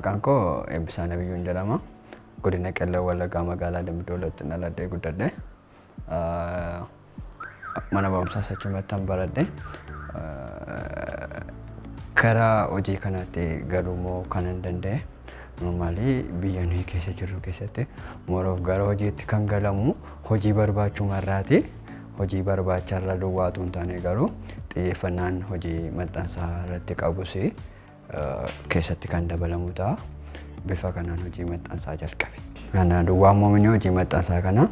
Maqaan koo Eebbisaa Nabiyyuun jedhama. Godina Qellem Wallaggaa magaalaa Dambi Dollootti dhaladhee guddadhe. Mana barumsaas achumattan baradhe. Karaa hojii kanaatti galuu immoo kanan danda'e normaalii biyya nuyi keessa jirru keessatti moroof gara hojiitti kan galamu hojii barbaachumarraati. Hojii barbaacharra duwwaatu hin taane garuu xiyyeeffannaan hojii maxxansaa irratti qabus keessatti kan dabalamu ta'a. Bifa kanaan hojii maxxansaa jalqabe. Kana duwwaa immoo mini hojii maxxansaa kana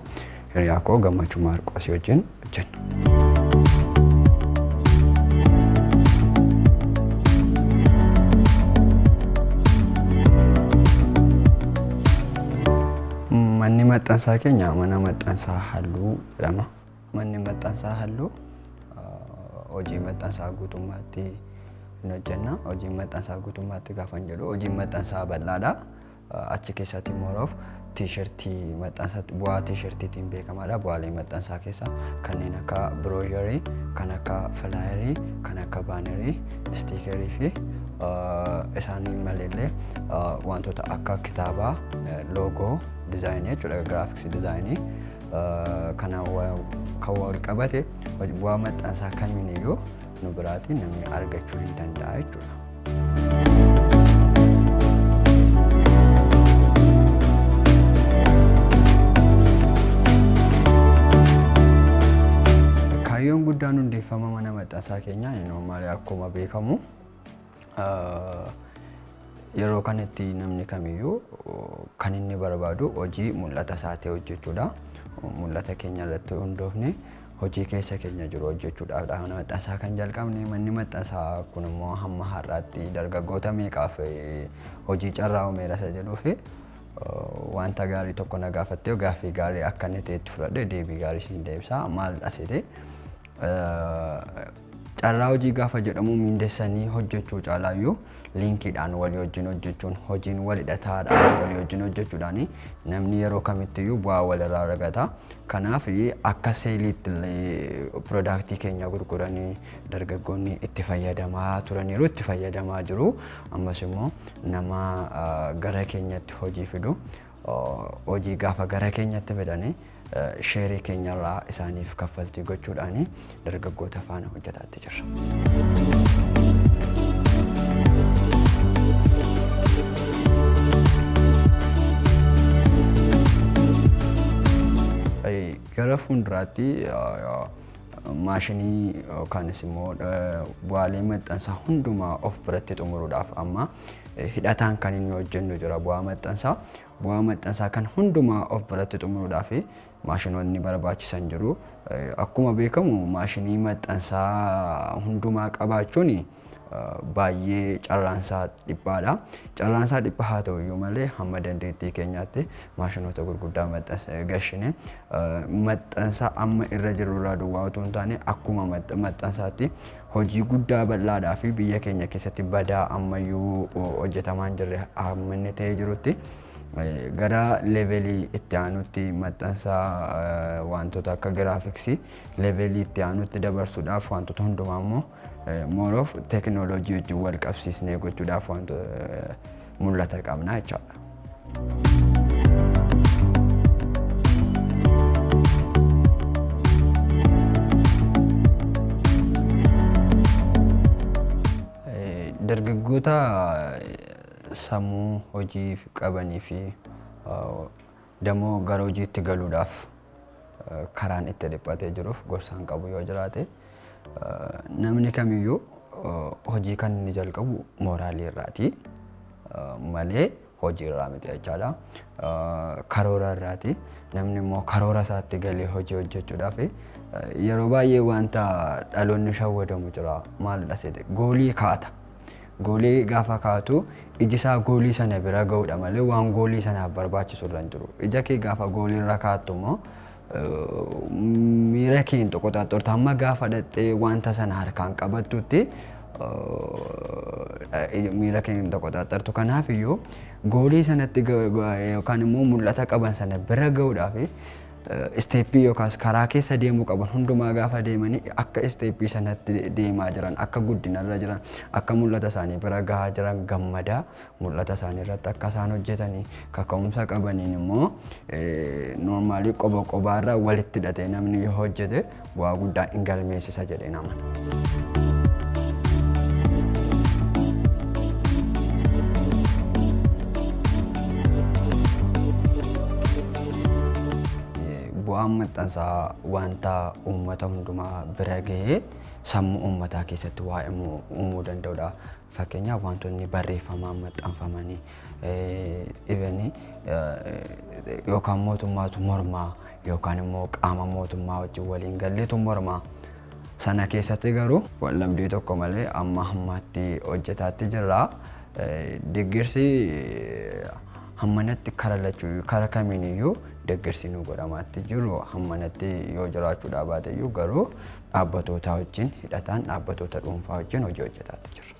hiriyaa koo Gammachuu Maarqoosii wajjin hojjenna. Manni maxxansaa keenya mana maxxansaa halluu jedhama. Manni maxxansaa halluu hojii maxxansaa guutummaatti hin hojjenna. Hojii maxxansaa guutummaatti gaafa hin jedhu hojiin maxxansaa bal'aadha. Achi keessatti moroof tiishertii maxxansaa bu'aa tiishertiitiin beekamaadha. Bu'aalee maxxansaa keessa kanneen akka biroojarii, kan akka filaayerii, kan akka baanerii, istiikerii fi isaaniin maleellee wantoota akka kitaabaa, loogoo dizaayinii jechuudha, giraafiksii dizaayinii kana kan wal qabate bu'aa maxxansaa kamiiniyyuu nu biraatii namni argachuu hin danda'a jechuudha. Kaayyoon guddaan hundeeffama mana maxxansaa keenyaa normaalii akkuma beekamu yeroo kanatti namni kamiyyuu kan inni barbaadu hojii mul'ata isaa ta'e hojjechuudha. Mul'ata keenya irratti hundoofne hojii keessa keenya jiru hojjechuudhaaf mana maxxansaa kan jalqabne. Manni maxxansaa kun immoo hamma har'aatti dargaggoota meeqaaf hojii carraa uumeera isa jedhuu fi wanta gaarii tokko na gaafattee gaaffii gaarii akka inni ta'etti fudhadhe deebii gaarii siin deebisa. Maal asite carraa hojii gaafa jedhamu miindessanii hojjechuu caalaayyuu liinkiidhaan walii wajjin hojjechuun hojiin walhidhataadhaan walii wajjin hojjechuudhaan namni yeroo kamittiyyuu bu'aa walirraa argata. Kanaaf akka seeliitti illee piroodaaktii keenya gurguranii dargaggoonni itti fayyadamaa turaniiru, itti fayyadamaa jiru. Ammas immoo nama gara keenyatti hojii fidu, hojii gaafa gara keenyatti fidanii sheerii keenyarraa isaaniif kaffaltii gochuudhaan dargaggoota faana hojjetaatti jirra. Gara fuulduraatti maashinii yookaanis immoo bu'aalee maxxansaa hundumaa of biratti xumuruudhaaf amma hidhataan kan inni hojjennu jira bu'aa maxxansaa. Bu'aa maxxansaa kan hundumaa of biratti xumuruudhaaf maashinoonni barbaachisan jiru. Akkuma beekamu maashinii maxxansaa hundumaa qabaachuun baay'ee carraansaa dhiphaadha. Carraansaa dhiphaa haa ta'u iyyuu malee hamma dandeettii keenyaatti maashinoota gurguddaa gashine maxxansa amma irra jirurraa duwwaa otoo hin taane akkuma maxxansaatti hojii guddaa bal'aadhaa fi biyya keenya keessatti badaa ammayyuu hojjetamaa hin jirre hamma inni ta'ee jirutti gara leevelii itti aanutti maxxansa wantoota akka giraafiksii leevelii itti aanutti dabarsuudhaaf wantoota hundumaa immoo moroof teekinooloojii wajjin wal qabsiisnee gochuudhaaf wantoota mul'ata qabna jechaadha. Dargaggoota sammuu hojii qabanii fi damoo gara hojiitti galuudhaaf karaan itti dhiphatee jiruuf gorsaan qabu yoo jiraate namni kamiyyuu hojii kan inni jalqabu mooraalii irraati malee hojii irraa miti jechaadha. Karoora irraati. Namni immoo karoora isaatti galee hojii hojjechuudhaaf yeroo baay'ee wanta dhaloonni shawwadamu jira. Maalidha seete? Goolii kaata. Goolii gaafa kaatu iji isaa goolii sana bira ga'uudha malee waan goolii sanaaf barbaachisu irra hin jiru. Ija kee gaafa goolii irra kaattu immoo miira kee hin xoqoxaaxortu. Hamma gaafa dhattee wanta sana harkaan qabattutti miira kee hin xoqoxaaxortu. Kanaaf iyyuu goolii sanatti yookaan immoo mul'ata qaban sana bira ga'uudhaaf Isteeppii yookaas karaa keessa deemuu qaban hundumaa gaafa deemanii akka isteeppii sanatti deemaa jiran, akka guddinarra jiran, akka mul'ata isaanii bira gahaa jiran gammadaa, mul'ata isaanii irratti akka isaan hojjetanii kaka'umsa qabaniin immoo noormaalii qoba qobaarra walitti hidhatee namni yoo hojjete bu'aa guddaa hin galmeessisa jedhee amana. Bu'aan maxxansaa wanta uummata hundumaa bira gahee sammuu uummataa keessatti waa uumuu danda'udha. Fakkeenyaaf, wantoonni barreeffamaan maxxanfamanii ibanii yookaan mootummaatu mormaa yookaan immoo qaama mootummaa wajjin waliin galleetu mormaa. Sana keessatti garuu wallabdii tokko malee amma ammaatti hojjetaatti jirra. Deeggarsi hammanatti kara lachuu kara kamiiniyyuu deeggarsi nu godhamaatti jiru hammanatti yoo jiraachuudhaa baate iyyuu, garuu dhaabbatoota wajjin hidhataan dhaabbatoota dhuunfaa wajjin hojii hojjetaatti jirra.